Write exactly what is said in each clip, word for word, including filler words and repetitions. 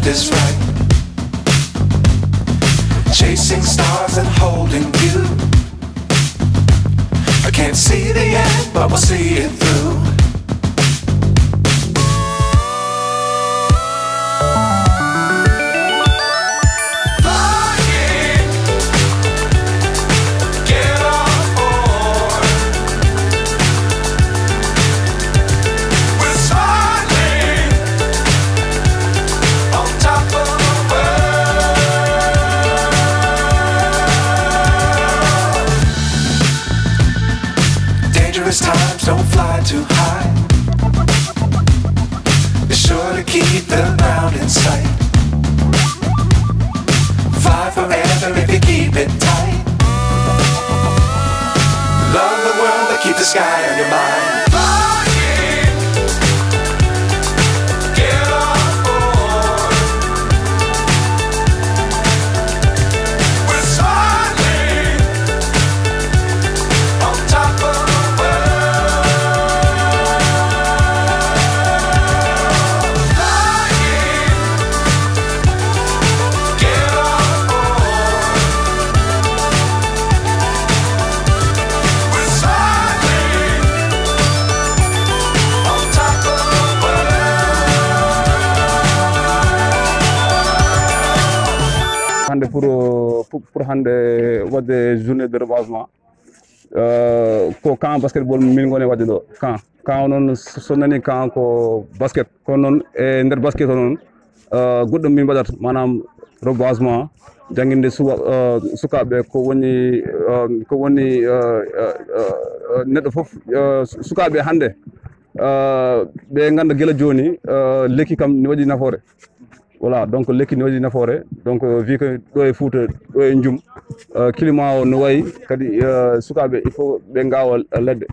is right. Chasing stars and holding you. I can't see the end, but we'll see it through. Flying, get on board. We're smiling on top of the world. Dangerous times, don't fly too high. Be sure to keep the ground in sight. Fly forever if you keep it tight. Love the world, but keep the sky on your mind. Flying, get on board. We're smiling on top of the world. Flying, get on board. We're smiling on top of the world. Hannde pour, pour, pour hannde waɗde journée de reboisement, euh, ko camp basketball min ngoni waɗde ɗo. Camp, camp o noon, so nani camp ko basket, kono noon e nder basket o noon, euh, goɗɗum min mbaɗat, maanaam reboisement, jannginde suwa-, euh, sukaaɓe ko woni, euh, ko woni, euh, euh, euh, neɗɗo fof, euh, sukaaɓe hannde, euh, ɓe ngannda gila jooni, euh, lekki kam ne waɗi nafoore. Voilà, donc lekki ne waɗi nafoore. Donc, euh, vu que ɗo e Fouta, ɗo e Ndioum, euh, climat o no wayi, kadi, euh, sukaaɓe il faut ɓe ngaawa leɗɗe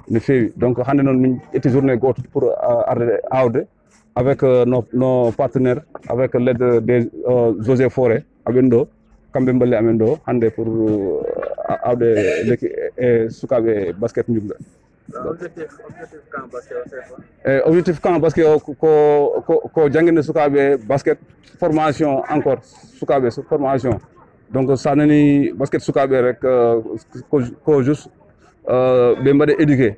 no feewi. Donc hannde noon min ƴetti journée gooto pour, euh, arde aawde avec, euh, nos, nos partenaires, avec l'aide des, euh, eaux et forêts, aɓen ɗo, kamɓe mballi amen ɗo hannde pour, euh, a-, aawde lekki e, e sukaaɓe basket Ndioum ɓe. Objectif, objectif camp basket o, c'est quoi? E objectif camp basket o ko, ko, ko, ko jannginde sukaaɓe basket, formation encore, sukaaɓe so formation. Donc, so a nani basket sukaaɓe rek, euh, ko, ko juste, euh, ɓe mbaɗa éduqué.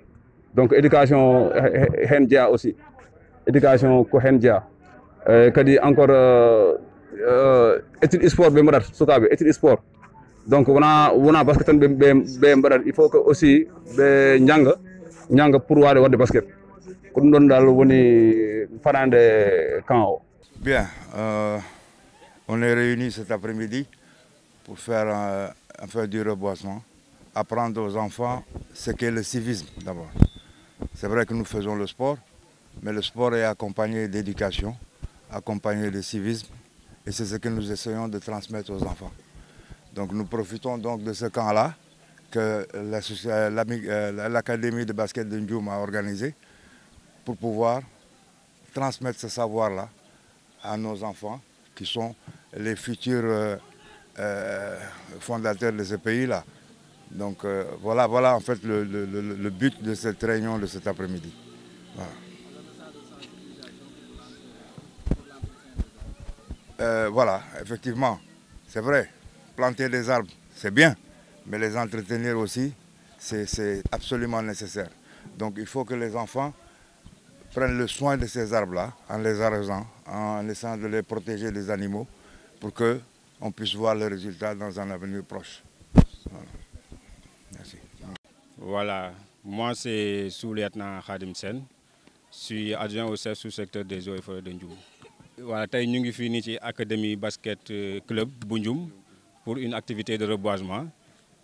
Donc, éducation he-, he-, heen jeyaa aussi. Éducation ko heen jeyaa. E kadi encore, euh, euh, étude sport ɓe mbaɗat, sukaaɓe, étude sport. Donc, wona, wona basket tan ɓe, ɓe, ɓe mbaɗat. Il faut que aussi ɓe njannga, njannga pour waawde waɗde basket. Ko ɗum ɗon dal woni fanaande camp o. Bien, euh, on est réunis cet après-midi pour faire, euh, faire du reboisement, apprendre aux enfants ce qu'est le civisme d'abord. C'est vrai que nous faisons le sport, mais le sport est accompagné d'éducation, accompagné de civisme, et c'est ce que nous essayons de transmettre aux enfants. Donc nous profitons donc de ce camp-là que l'association, l'ami-, euh, l'Académie de basket de Ndioum a organisé pour pouvoir transmettre ce savoir-là à nos enfants qui sont les futurs, euh, euh, fondateurs de ce pays-là. Donc, euh, voilà, voilà en fait le, le, le, le but de cette réunion de cet après-midi. Voilà. Euh, voilà, effectivement, c'est vrai, planter des arbres, c'est bien, mais les entretenir aussi, c'est, c'est absolument nécessaire. Donc, il faut que les enfants prennent le soin de ces arbres-là, en les arrosant, en essayant de les protéger des animaux, pour que on puisse voir le résultat dans un avenir proche. Voilà. Merci. Voilà, moi c'est Souliatna Khadim Sen. Je suis adjoint au chef sous-secteur des eaux et forêts de Ndioum. Voilà, tey ñu ngi fii nii ci académie basket, euh, club bu Ndioum pour une activité de reboisement.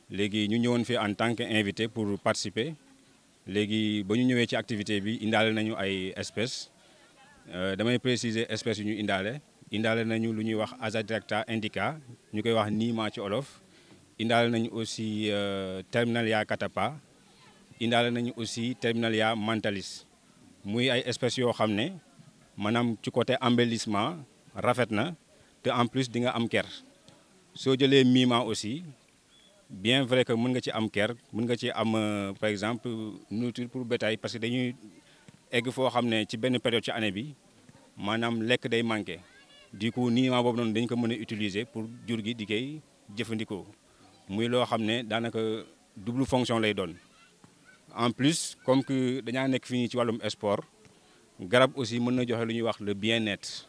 Léegi ñu ñëwoon fi en tant que invité pour participer. Léegi ba ñu ñëwee ci activité bi, indaale nañu ay espèces. Euh, damay préciser espèces yu ñu indaale. Indaale nañu lu ñuy wax Azadirachta indica, ñu koy wax niima ci olof. Indaale nañu aussi, euh, Terminalia catappa. Indaale nañu aussi Terminalia mantalis. Muy ay espèces yoo xam ne, maanaam, ci côté embellissement, rafet na, te en plus di nga am ker. Soo jëlee miima aussi, bien vrai que mën nga ci am ker, mën nga ci am, euh, par exemple, nourriture pour bétail, parce que dañuy egg foo xam ne ci benn période ci année bi, maanaam, lekk day manqué. Du coup, niimaa boobu noonu dañ ko mën a utiliser pour jur gi di koy jëfandikoo, muy loo xam ne daanaka double fonction lay doon. En plus, comme que dañaa nekk fii ci wàllum sport, garab aussi mën na joxe lu ñuy wax le bien-être,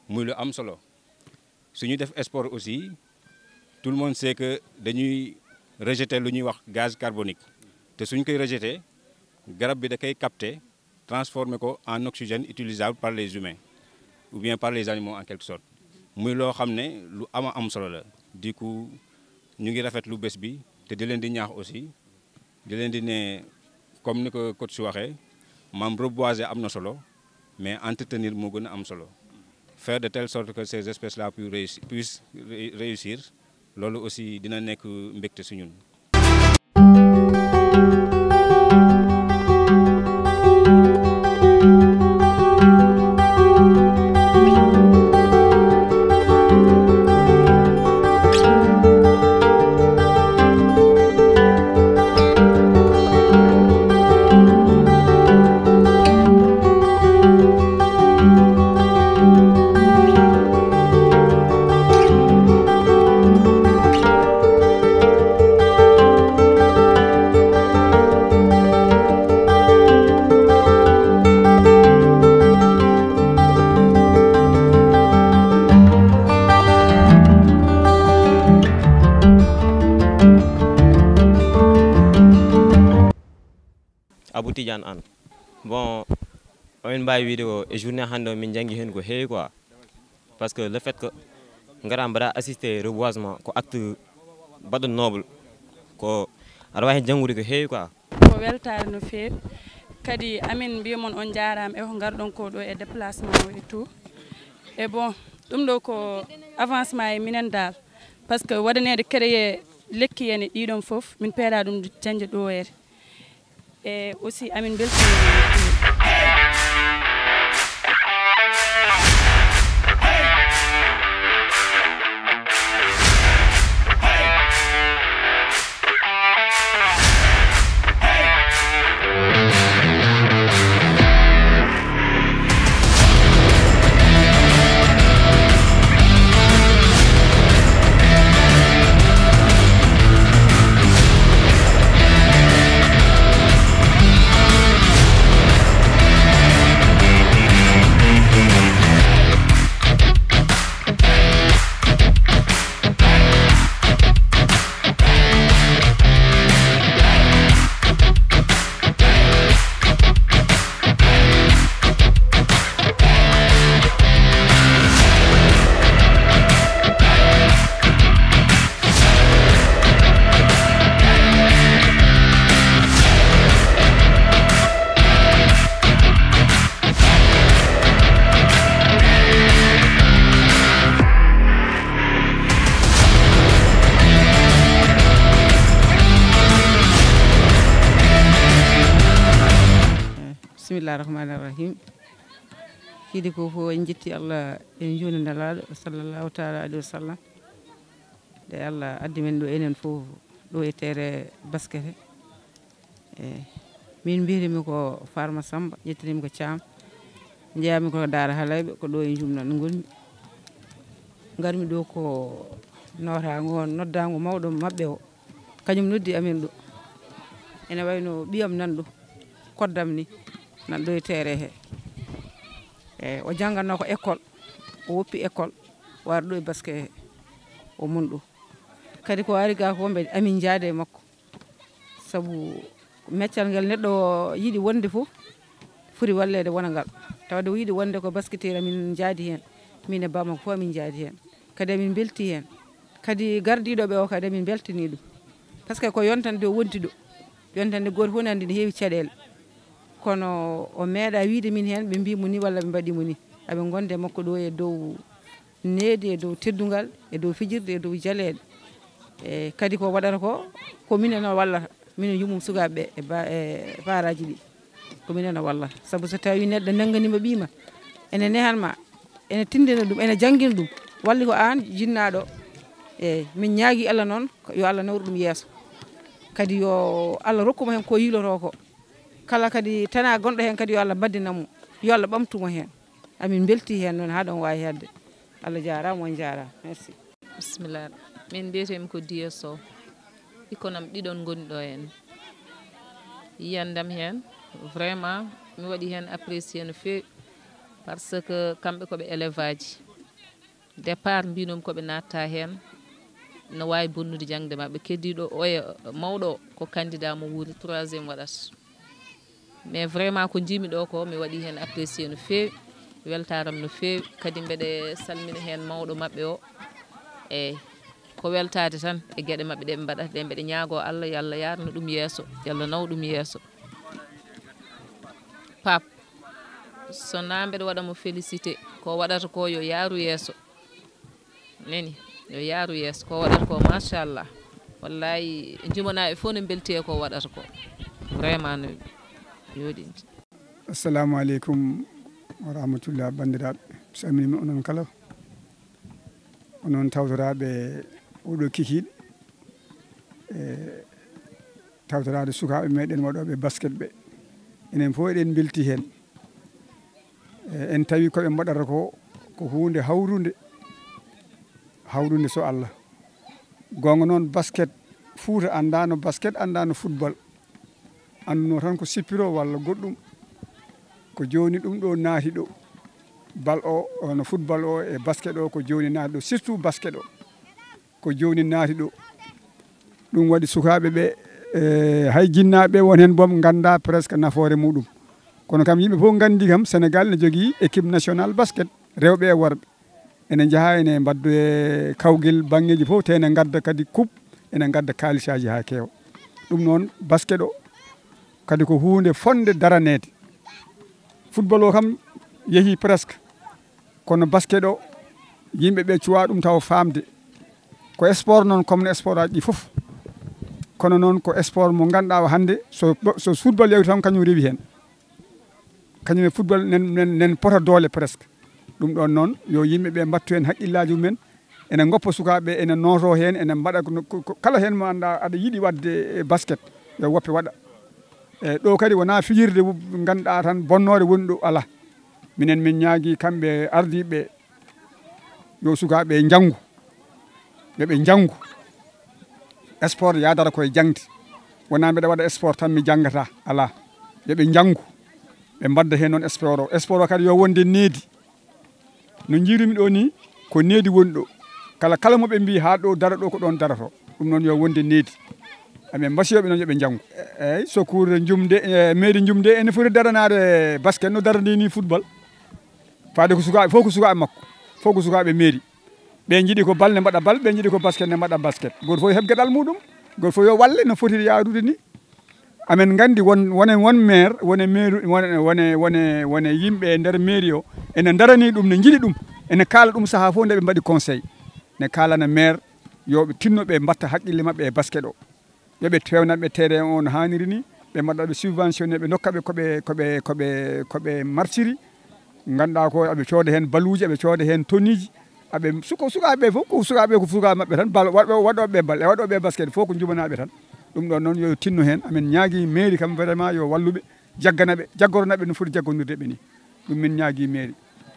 muy lu am solo. Su ñu def sport aussi, tout le monde sait que dañuy rejeter lu ñuy wax gaz carbonique, te suñ koy rejeter, garab bi da koy capter, transformer ko en oxygène utilisable par les humains ou bien par les animaux en quelque sorte. Muy loo xam ne lu ama am solo la. Du coup, ñu ngi rafetlu bés bi, te di leen di ñaax aussi, di leen di ne, comme ni ko coach waxee, maam, reboiser am na solo, mais entretenir moo gën a am solo. Faire de telle sorte que ces espèces-là puissent réussir, puissent ré-, réussir, loolu aussi dina nekk mbégte su ñun. Abou Tidiane Anne. Bon, omin mbaawi wiide ko e journée hannde o min njanngi heen ko heewi quoi. Parce que le fait que ngara mbaɗa assister reboisement ko acte baɗɗo noble. Ko aɗa waawi heen janngude ko heewi quoi. Ko weltaare no feewi. Kadi amin mbiya mon on njaaraama e ko ngarɗon ko ɗo e déplacement o et tout. E bon, ɗum ɗo ko avancement e minen dal. Parce que waɗaneede créer lekki heen e ɗiɗon fof, min peera ɗum jannde ɗo here. E aussi amin mbeltiima. Bismillah rahmani rahim. Hiide ko fof en jetti Allah, en juuni Nelaaɗo sallallahu taala alayhi wa sallam. Nde Allah addi men ɗo enen fof ɗo e terrain basket. E min mbiyetemi ko Farma Samba, ƴettanimi ko Caam. Njeeyami ko Daara Halayɓe, ko ɗo e Jumnan ngonmi. Ngarmi ɗo ko nootaango, noddaango mawɗo maɓɓe o. Kañum noddi amen ɗo. Ene wayno ɓiyam nan ɗo, koddam ni, nan ɗo e terrain he. E o jannganno ko école, o woppi école, o ari ɗo e basket he, o mon ɗo. Kadi ko ari ga ko mbe amin njaade e makko. Sabu meccal ngal neɗɗo yiɗi wonde fof, foti walleede wona ngal. Tawde o yiɗi wonde ko basketteur, amin njaadi heen. Min e bamako fof amin njaadi heen. Kadi amin mbelti heen. Kadi gardiiɗo ɓe o kadi amin mbeltanii ɗum. Par ce que ko yontande o wonti ɗo. Yontande gooto fof ne anndi ne heewi caɗeele. Kono o meeɗa wiyde min heen, ɓe mbii mo ni walla ɓe mbaɗi mo ni. Aɓe ngonde makko ɗo e dow needi, e dow teddungal, e dow fijirde, e dow jaleeɗe. E kadi ko waɗata ko, ko minen o wallata, minen yummum sukaaɓe ɓe e ba-, e baaraaji ɗi. Ko minen o wallata. Sabu so tawii neɗɗo nannganiima ɓiy ma, ene nehan ma, ene tinndina ɗum, ene janngina ɗum, walli ko aan jinnaaɗo. Eeyi, min ñaagii Allah noon, ko yo Allah nawru ɗum yeeso. Kadi yo Allah rokku mo heen ko yiilotoo ko. Kala kadi tana gonɗo heen kadi yo Allah baddinam mo, yo Allah ɓamtu mo heen. Amin mbeltii heen noon haa ɗoon waawi heedde. Allah jaaraama, on jaaraama. Merci. Bismillah. Min mbiyetee-mi ko Diya Sow. Ɓikkon am ɗiɗon ngoni ɗo heen. Yiyannde am heen, vraiment, mi waɗi heen apprécié no feewi. Par ce que kamɓe ko ɓe élève aji. Départ, mbinoomi ko ɓe naatta heen, no waawi bonnude jaŋde maɓɓe. Keddiiɗo oya mawɗo o, ko candidat mo wuuri, troisième waɗata. Mais vraiment, ko njiimi ɗo ko, mi waɗi heen apprécié no feewi, weltaaram no feewi. Kadi mbeɗe salmina heen mawɗo maɓɓe o. Eeyi, ko weltaade tan e geɗe maɓɓe ɗe ɓe mbaɗata ɗe. Mbeɗe ñaagoo Allah, yo Allah yaarnu ɗum yeeso, yo Allah naw ɗum yeeso. Paap, so naa mbeɗa waɗa mo félicité, ko waɗata ko yo yaaru yeeso. Nani, yo yaaru yeeso, ko waɗata ko, machallah. Wallahi, jumanaaɓe fof no mbelti e ko waɗata ko. Vraiment no yooɗi. Assalamu aleykum wa rahmatullah, banndiraaɓe. Mi salminiima onon kala. Onon tawtoraaɓe oɗo kikiiɗe. E tawtoraade sukaaɓe meɗen waɗooɓe basket ɓe. Enen fof eɗen mbelti heen. E, en tawi ko ɓe mbaɗata ko, ko huunde hawrunde, hawrunde so Allah. Goonga noon, basket, Fuuta anndaano basket, anndaano football. Annduno tan ko sippiro walla goɗɗum. Ko jooni ɗum ɗo naati ɗo. Bal o, no football o e basket o ko jooni naati ɗo, surtout basket o. Ko jooni naati ɗo. Ɗum waɗi sukaaɓe ɓe, e, hay jinnaaɓe won heen boom ngannda presque nafoore muɗum. Kono kam yimɓe fof nganndi kam Sénégal ne jogii équipe nationale basket, rewɓe e worɓe. Ene njaha ene mbaddoye kawgel banngeeji fof, te ene ngadda kadi coupe, ene ngadda kaalisaaji haa keewa. Ɗum noon, basket o kadi ko huunde fotnde daraneede. Football o kam yehii presque, kono basket o yimɓe ɓe cuwaa ɗum taw faamde. Ko sport noon comme no sport aji ɗi fof. Kono noon ko sport mo ngannduɗaa o hannde so, so football yawti tan kañum rewi heen. Kañum e football nen, nen, nen pota doole presque. Ɗum ɗoon noon yo yimɓe ɓe mbattu heen haqqillaaji mumen. Ene ngoppa sukaaɓe, ene nootoo heen, ene mbaɗa ko, ko, ko, kala heen mo anndaa aɗa yiɗi waɗde e basket, yo woppe waɗa. E ɗo kadi wonaa fijirde wo-, ngannduɗaa tan bonnoore woni ɗo, alaa. Minen min ñaagii kamɓe ardiiɓe yo sukaaɓe njanngu, yo ɓe njanngu. Sport yaadata koye jaŋde. Wonaa mbeɗa waɗa sport tan mi janngataa, alaa. Yo ɓe njanngu, ɓe mbadda heen noon sport o. Sport o kadi yo wonde needi. No njiirumi ɗo ni, ko needi woni ɗo. Kala, kala mo ɓe mbii haa ɗo dara ɗo, ko ɗoon daroto. Ɗum noon yo wonde needi. Amen mbasiyooɓe noon yo ɓe njanngu. Eeyi, secours Njumde, e mairie Njumde ene foti daranaade basket no darani ni football. Faade ko sukaaɓe fof ko sukaaɓe makko. Fof ko sukaaɓe mairie. Ɓe njiɗi ko bal ne mbaɗa bal, ɓe njiɗi ko basket ne mbaɗa basket. Gooto fof heɓ geɗal muɗum. Gooto fof yo walle no foti yaarude ni. Amen nganndi won, wone, won maire, wone maire, wone, wone, wone, wone yimɓe e nder mairie o, ene ndarani ɗum, ne njiɗi ɗum, ene kaala ɗum sahaa fof nde ɓe mbaɗi conseil. Ne kaalana maire yo ɓe tinno ɓe mbatta haqqille maɓɓe e basket o. Yo ɓe feewna ɓe terrain o no haaniri ni, ɓe mbaɗa ɓe subventionné, ɓe ndokka ɓe ko ɓe, ko ɓe, ko ɓe, ko ɓe martiri. Ngannduɗaa ko aɓe cooda heen baluuji, aɓe cooda heen toniiji, aɓe suko, sukaaɓe ɓe fof, ko sukaaɓe ɓe ko sukaaɓe maɓɓe tan, bal, waɗ-, waɗooɓe ɓe bal, e waɗooɓe ɓe basket fof ko njubanaɓe tan. Ɗum ɗon noon yo tinno heen, amen ñaagii mairie kam vraiment yo wallu ɓe, jaggana ɓe, jaggorana ɓe no foti jaggondirde ɓe ni. Ɗum min ñaagii mairie.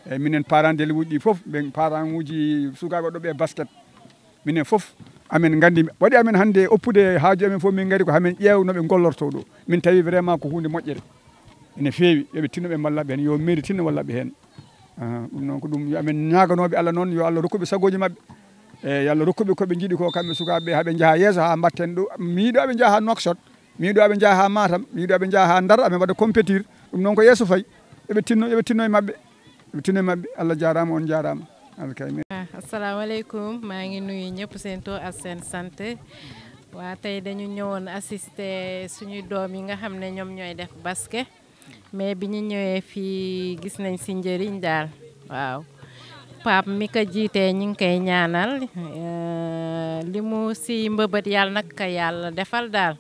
Eeyi, minen parent d'élève uji ɗi fof, ɓen parent uji sukaaɓe waɗooɓe e basket. Minen fof, amen nganndi, waɗi amen hannde oppude haaju amen fof, min ngari ko hamen ƴeew no ɓe ngollortoo ɗo. Min tawi vraiment ko huunde moƴƴere. Ene feewi, yo ɓe tinno ɓe mballa ɓe heen, yo mairie tinno walla ɓe heen. Aha, ɗum noon ko ɗum, yo amen ñaaganooɓe Allah noon, yo Allah rokku ɓe sagooji maɓɓe. E yo Allah rokku ɓe ko ɓe njiɗi ko, kamɓe sukaaɓe ɓe, haa ɓe njaaha yeeso, haa mbaɗten ɗo. Mi yiɗo aɓe njaaha haa Nouakchott, mi yiɗo aɓe njaaha haa Ndar, aɓe mbaɗa compétir. Ɗum noon ko yeeso fayi. Yo ɓe tinno, yo ɓe tinno e maɓɓe. Ɓe tinno e maɓɓe. Allah jaaraama, on jaaraama. Alkay. Ah, assalamu aleykum, maa ngi nuyu ñëpp seen tur ak seen sant. Waa, tey dañu ñëwoon assister suñuy doom yi nga xam ne ñoom ñooy def basket, mais bi ñu ñëwee fii gis nañ si njëriñ daal. Waaw, Pape mi ko jiitee, ñu ngi koy ñaanal, euh, li mu si mbëbët, yàlla na ko yàlla defal daal.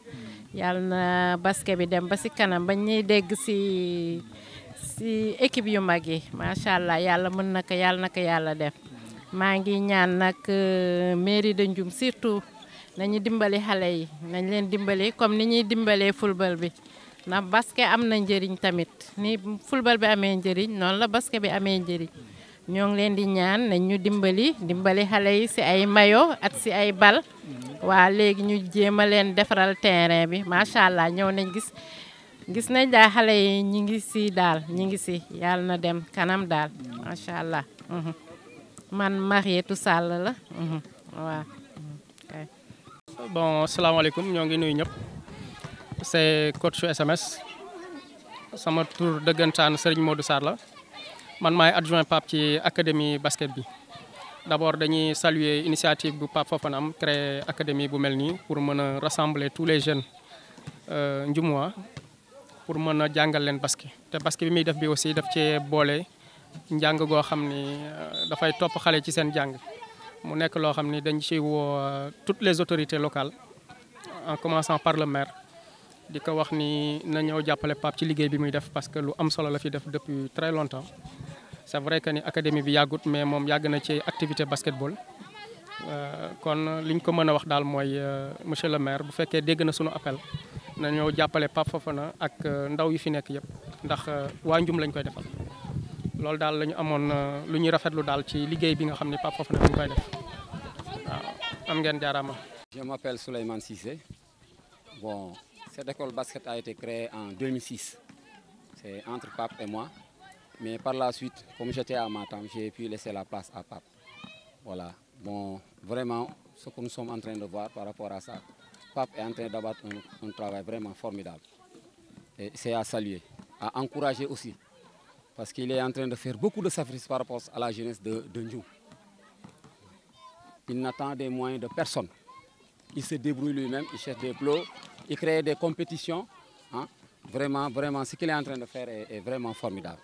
Yàlla na basket bi dem ba si kanam, ba ñuy dégg si, si équipe yu mag yi. Macha allah, yàlla mën na ko, yàlla na ko yàlla def. Maa ngi ñaan nag, euh, mairie de Ndioum surtout, nañu dimbali xale yi, nañ leen dimbali comme ni ñuy dimbalee football bi, ndax basket am na njëriñ tamit. Ni football bi amee njëriñ, noonu la basket bi amee njëriñ. Ñoo ngi leen di ñaan nañ ñu dimbali, dimbali xale yi si ay mayo ak si ay bal. Waa léegi ñu jéem a leen defaral terrain bi, macha allah. Ñëw nañ gis, gis nañ daal xale yi ñi ngi si daal, ñi ngi si. Yàlla na dem kanam daal, macha allah. Mhm. Man Marietou Sall la. Mhm. Waaw. Mhm. Ok. Bon, asalaamaaleykum, ñoo ngi nuyu ñëpp. C'est coach S M S. Sama tur dëggantaan Serigne Modou Sarr la. Man maay adjoint Pape ci académie basket bi. D'abord, dañuy saluer initiative bu Pape Fofana am, créer académie bu mel nii pour mën a rassembler tous les jeunes euh, Ndjoumois pour mën a jàngal leen basket. Te basket bi muy def bi aussi daf cee boole njàng goo xam ni euh, dafay topp xale ci seen jàng. Mu nekk loo xam ni dañ ci woo euh, toutes les autorités locales, en commençant par le maire, di ko wax ni na ñëw jàppale Pape ci liggéey bi muy def, parce que lu am solo la fi def depuis très longtemps. C'est vrai que ni académie bi yàggut, mais moom yàgg na ci activité basketball. Euh, kon liñ ko mën a wax daal mooy euh, monsieur le maire, bu fekkee dégg na sunu appel, na ñëw jàppale Pape Fofana ak euh, ndaw yi fi nekk yëpp, ndax euh, waa Ndioum lañ koy defal. Loolu daal la ñu amoon euh, lu ñuy rafetlu daal ci liggéey bi nga xam ne Pape Fofana mi ngi koy def. Waaw, am ngeen jaaraama. Je m'appelle Souleymane Cissé. Bon, cette école basket a été créée en deux mille six. C'est entre Pape et moi. Mais par la suite, comme j'étais à Matam, j'ai pu laisser la place à Pape. Voilà. Bon, vraiment, ce que nous sommes en train de voir par rapport à ça, Pape est en train d'abattre un, un travail vraiment formidable. Et c'est à saluer, à encourager aussi. Parce qu'il est en train de faire beaucoup de sacrifices par rapport à la jeunesse de, de Ndioum. Il n'attend des moyens de personne. Il se débrouille lui-même, il cherche des plots, il crée des compétitions. Hein. Vraiment, vraiment, ce qu'il est en train de faire est, est vraiment formidable.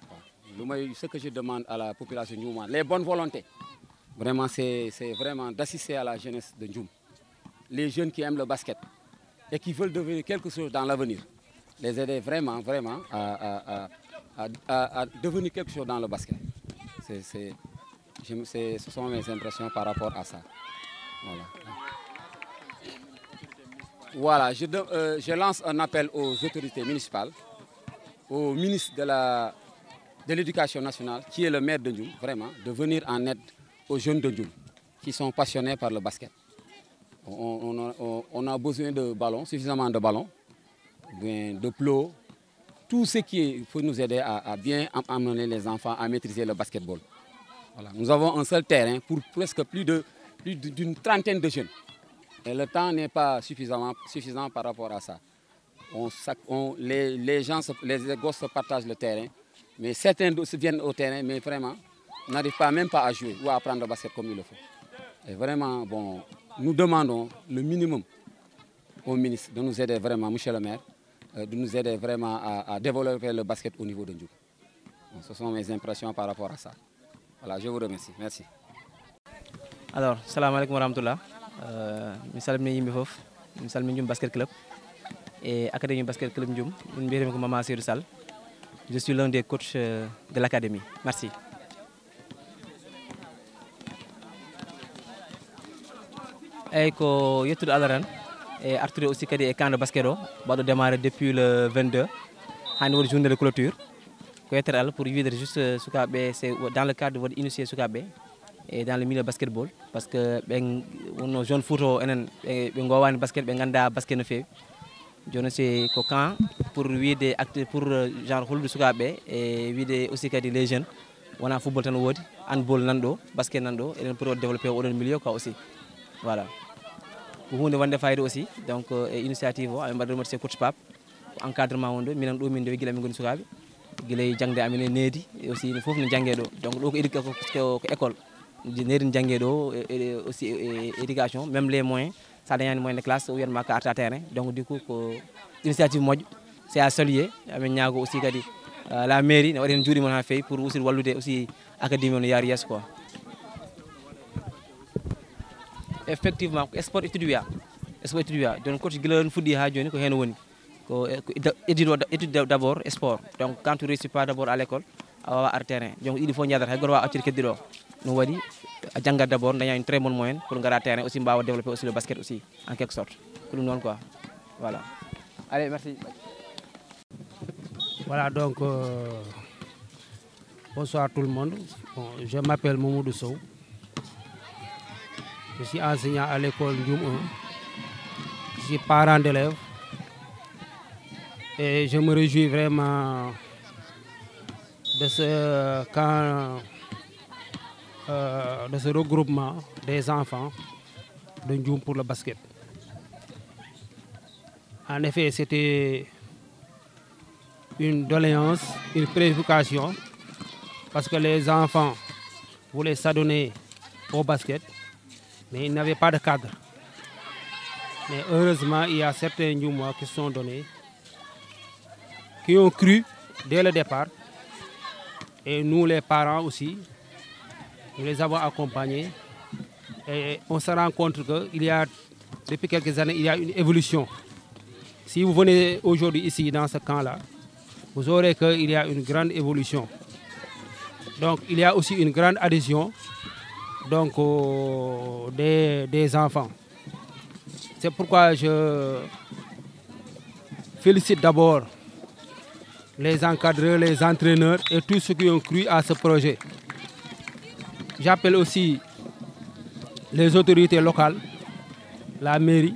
Bon. Le moyen- ce que je demande à la population Ndjoumoise, les bonnes volontés, vraiment, c'est c'est vraiment d'assister à la jeunesse de Ndjoum. Les jeunes qui aiment le basket et qui veulent devenir quelque chose dans l'avenir, les aider vraiment, vraiment à, à- à- à- à- à devenir quelque chose dans le basket. C'est- c'est- je me- c'est- ce sont mes impressions par rapport à ça. Voilà. Voilà, je, de- euh, je lance un appel aux autorités municipales, au ministre de la de l'éducation nationale, qui est le maire de Ndjoum, vraiment, de venir en aide aux jeunes de Ndjoum qui sont passionnés par le basket. On, on a, on- on a besoin de ballons, suffisamment de ballons, bien de plots, tout ce qui est- peut nous aider à, à bien am- amener les enfants à maîtriser le basketball. Voilà. Nous avons un seul terrain pour presque plus de plus de- d'une trentaine de jeunes. Et le temps n'est pas suffisamment suffisant par rapport à ça. On, sac- on- les, les gens, se- les gosses se partagent le terrain, mais certains de- se viennent au terrain, mais vraiment n'arrivent pas même pas à jouer ou à apprendre le basket comme il le faut. Et vraiment, bon, nous demandons le minimum au ministre de nous aider vraiment, monsieur le maire, euh, de nous aider vraiment à, à développer le basket au niveau de Ndjoum. Bon, ce sont mes impressions par rapport à ça. Voilà, je vous remercie. Merci. Alors, salamu aleykum wa rahmatullah. Euh, mi salmini yimɓe fof. Mi salmini Ndjoum Basket Club et Académie Basket Club Ndjoum. Min mbiyetemi ko Mama Seydou Sall. Je suis l'un des coachs euh, de l'académie. Merci. Eyyi, ko yettude Allah tan e artude aussi kadi e camp de basket o, baɗo démarré depuis le vingt-deux. Hande woni journée de clôture. Ko yettere Allah pour wiide juste euh, sukaɓe, c'est dans le cadre de wode initié sukaɓe et dans le milieu basketball, parce que ɓen wonno jeune foot o enen ɓe ɓe gowani basket, ɓe ganda basket no fewi. Joni si ko camp pour wiide acte pour euh, genre hollude sukaɓe e wiide aussi kadi les jeunes, wona football tan wodi, handball nan ɗo, basket nan ɗo, eɗen poti wode développé oɗon milieu quoi aussi. Voilà, ko hunde wonde fayida aussi. Donc euh, e initiative o amin mbaɗa remercier coach Pape, ko encadrement won ɗo. Minen ɗo min ndewi gila min goni sukaɓe, gila e jangde amin e needi, e aussi no foof no jangge ɗo. Donc ɗo ko éduca- ko ko- ko école, needi no jangge ɗo e- e- aussi e- éducation, même les moyens, sa dañani moyen de classe o wiyatma ka arta terrain. Donc du coup ko initiative moƴƴo, c'est à saluer. Amin ñaago aussi kadi euh, la mairie ne waɗi hen juuɗe mum ha fewi pour aussi wallude aussi académie o no yaari yesso quoi. Effectivement ko sport étude wiya, sport étude wiya. Donc coach gila on fuɗɗi ha joni ko hen woni. Ko étude d'abord sport. Donc quand tu réussis pas d'abord à l'école, a wawa ar terrain. Donc ɗiɗi fof jaadata, hay goto wawa accir keddi ɗo. Ɗum waɗi a janngat d'abord, daña une très bonne moyenne pour gara terrain aussi, mbawa développer aussi le basket aussi en quelque sorte. Ko ɗum noon quoi. Voilà. Allez, merci. Voilà, donc euh, Bonsoir tout le monde. Bon, je m'appelle Mamadou Sow. Je suis enseignant à l'école Ndioum un. Je suis parent d'élèves. Et je me réjouis vraiment de ce camp, euh, de ce regroupement des enfants de Ndioum pour le basket. En effet, c'était une doléance, une préoccupation, parce que les enfants voulaient s'adonner au basket, mais ils n'avaient pas de cadre. Mais heureusement, il y a certains Ndioummois qui se sont donnés, qui ont cru dès le départ. Et nous, les parents aussi, nous les avons accompagnés. Et on se rend compte qu'il y a, depuis quelques années, il y a une évolution. Si vous venez aujourd'hui ici, dans ce camp-là, vous aurez qu'il y a une grande évolution. Donc, il y a aussi une grande adhésion, donc, euh, des, des enfants. C'est pourquoi je félicite d'abord les encadreurs, les entraîneurs et tous ceux qui ont cru à ce projet. J'appelle aussi les autorités locales, la mairie,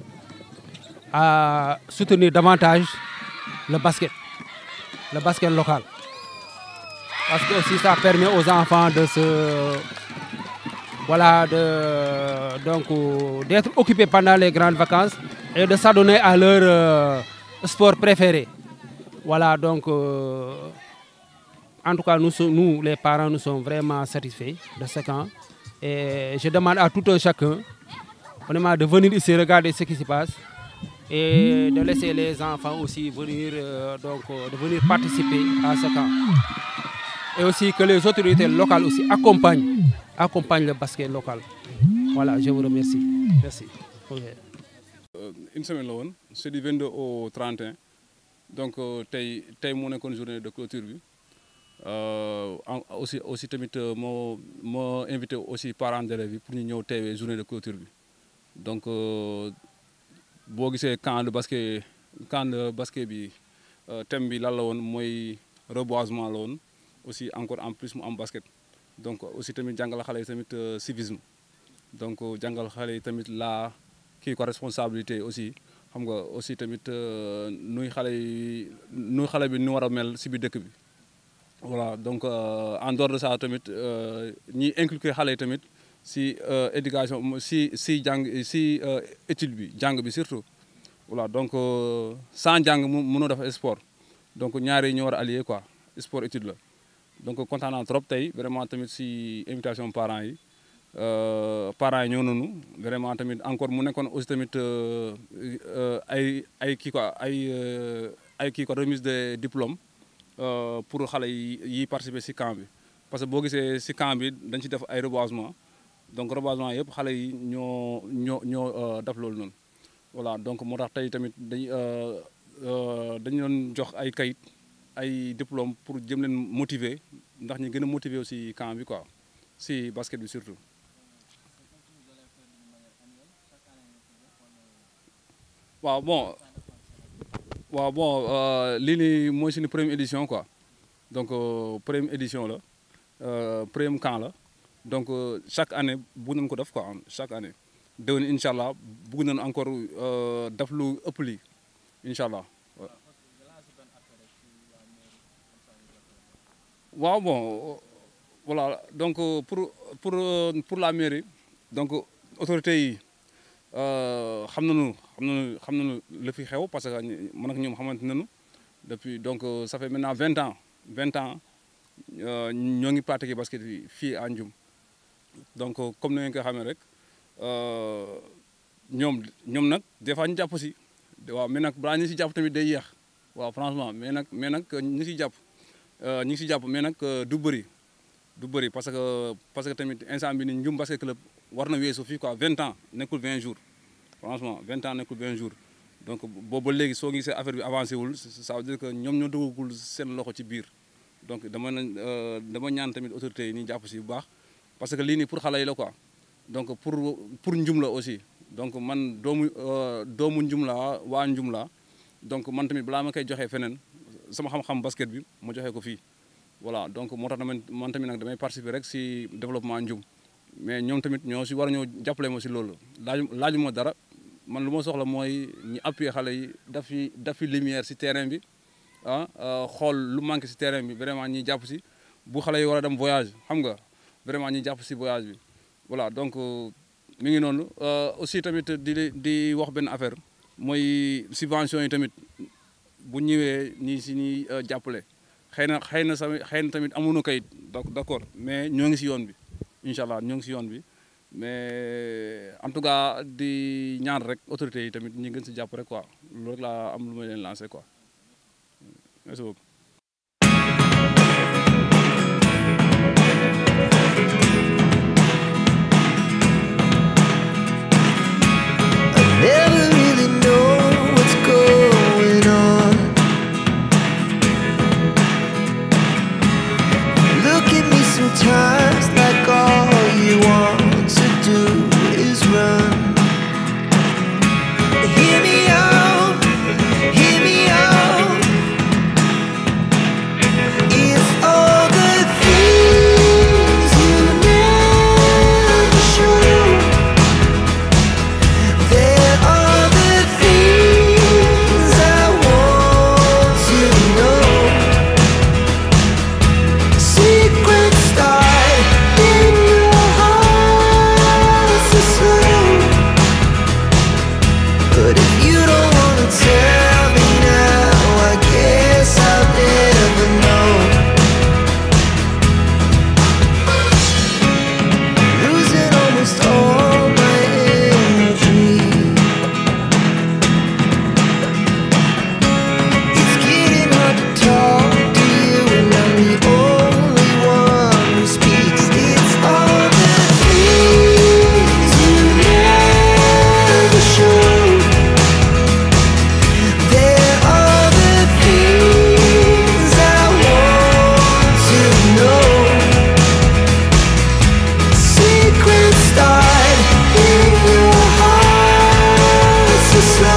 à soutenir davantage le basket, le basket local. Parce que aussi ça permet aux enfants de se, voilà, de, donc, euh, d'être occupés pendant les grandes vacances et de s'adonner à leur, euh, sport préféré. Voilà, donc, euh, en tout cas, nous, sommes- nous, les parents, nous sommes vraiment satisfaits de ce camp. Et je demande à tout un chacun, vraiment, de venir ici regarder ce qui se passe et de laisser les enfants aussi venir, euh, donc, euh, de venir participer à ce camp. Et aussi que les autorités locales aussi accompagnent, accompagnent le basket local. Voilà, je vous remercie. Merci. Ok. Une semaine la woon, c'est du vingt-deux au trente et un. Donc, euh, tey tey moo nekkoon journée de clôture bi. Euh, en- aussi aussi tamit, euh, moo moo invité aussi parents d'élèves yi pour ñu ñëw teewee journée de clôture bi. Donc, euh, boo gisee camp de basket, camp de basket bi, euh, thème bi lan la woon, mooy reboisement la woon. Aussi, encore en plus, mu am basket. Donc aussi tamit jàngal xale yi tamit, euh, civisme. Donc jàngal xale yi tamit la kii ko responsabilité aussi, xam nga, aussi tamit, euh, nuy xale yi nuy xale bi nu war a mel si biir dëkk bi. Voilà, donc, euh, en dehors de ça tamit, euh, ñi inculquer xale yi tamit si, euh, éducation, si si jàng, si, euh, étude bi, jàng bi surtout. Voilà, donc, euh, sans jàng mu mënoo def sport. Donc ñaari ñu war a allier quoi, sport étude la. Donc kontaan naa trop tey vraiment tamit si invitation parents yi. Euh, parents yi ñëw nañu vraiment tamit, encore mu nekkoon aussi tamit, euh, euh, ay ay kii quoi, ay, euh, ay kii quoi, remise de diplôme, euh, pour xale yi yi participer si camp bi. Parce que boo gisee si camp bi dañ ci def ay reboisement. Donc reboisement yëpp xale yi ñoo ñoo ñoo, euh, def loolu noonu. Voilà, donc moo tax tey tamit dañ, euh, euh, dañu doon jox ay kayit, ay diplôme pour jëm leen motiver, ndax ñu gën a motiver aussi camp bi quoi, si basket bi surtout. Waaw, bon. Waaw, bon, euh, lii nii mooy suñu première édition quoi. Donc, euh, première édition la, euh, premier camp la. Donc, euh, chaque année bu nañ ko def quoi, chaque année. Déwén, incha allah, bugg nañ encore, euh, def lu ëpp lii, incha allah. Waaw, bon, voilà, donc, euh, pour pour euh, pour la mairie, donc autorités yi, euh, xam nañu xam nañu xam nañu la fi xew, parce que man ak ñoom xamante nañu depuis, donc, euh, ça fait maintenant vingt ans, vingt ans, euh, ñoo ngi pratiquer basket fii fii à Ndioum. Donc, euh, comme ni ngeen ko xamee rek, euh, ñoom ñoom nag des fois ñu jàpp si. Waaw, mais nag balaa ñu si jàpp tamit day yéex. Waaw, franchement, mais nag mais nag ñu si jàpp, euh, ñu si jàpp, mais nag, euh, du bëri, du bëri, parce que parce que tamit instant bi ni Ndioum Basket Club war na weesu fii quoi, vingt ans nekkul vingt jours. Franchement, vingt ans nekkul vingt jours. Donc boobu ba léegi soo gisee affaire bi avancé wul, ça veut dire que ñoom ñoo dugagul seen loxo ci biir. Donc dama nañ, euh, dama ñaan tamit autorités yi ñu jàpp si bu baax, parce que lii nii pour xale yi la quoi. Donc pour pour Ndioum la aussi. Donc man doomu, euh, doomu Ndioum laa, waa Ndioum laa. Donc man tamit balaa ma koy joxee feneen, sama xam-xam basket bi ma joxee ko fii. Voilà, donc moo tax man man tamit nag damay participer rek si développement Ndioum, mais ñoom tamit ñoo si war a ñëw jàppale ma si loolu. Laaju laaju ma dara, man lu ma soxla mooy ñi appuyer xale yi, daf fi daf fi lumière si terrain bi, ah, euh, xool lu manqué si terrain bi, vraiment ñi jàpp si. Bu xale yi war a dem voyage, xam nga, vraiment ñi jàpp si voyage bi. Voilà, donc euh, mi ngi noonu. Euh, aussi tamit di di wax benn affaire, mooy subvention yi tamit, bu ñëwee ñi si ñuy euh, jàppale, xëy na xëy na sami xëy na tamit amuñu kayit, donc d'accord, mais ñoo ngi si yoon bi, incha allah ñoo ngi si yoon bi. Mais en tout cas di ñaan rek autorités yi tamit ñu gën si jàpp rek quoi. Loolu rek laa am lu may leen lancer quoi. Merci beaucoup. I never really know what's going on. You look at me sometimes like all you want to do is run. Hear me out, hear me out. It's all the things you never show. There are the things I want to know. Secrets start in your heart so slow. But if you don't wanna tell me now, I guess I'll never know. Losing almost all my energy. It's getting hard to talk to you, and I'm the only one who speaks. It's all the things you never show. There are the things I want to know. Secrets start in your heart so slow.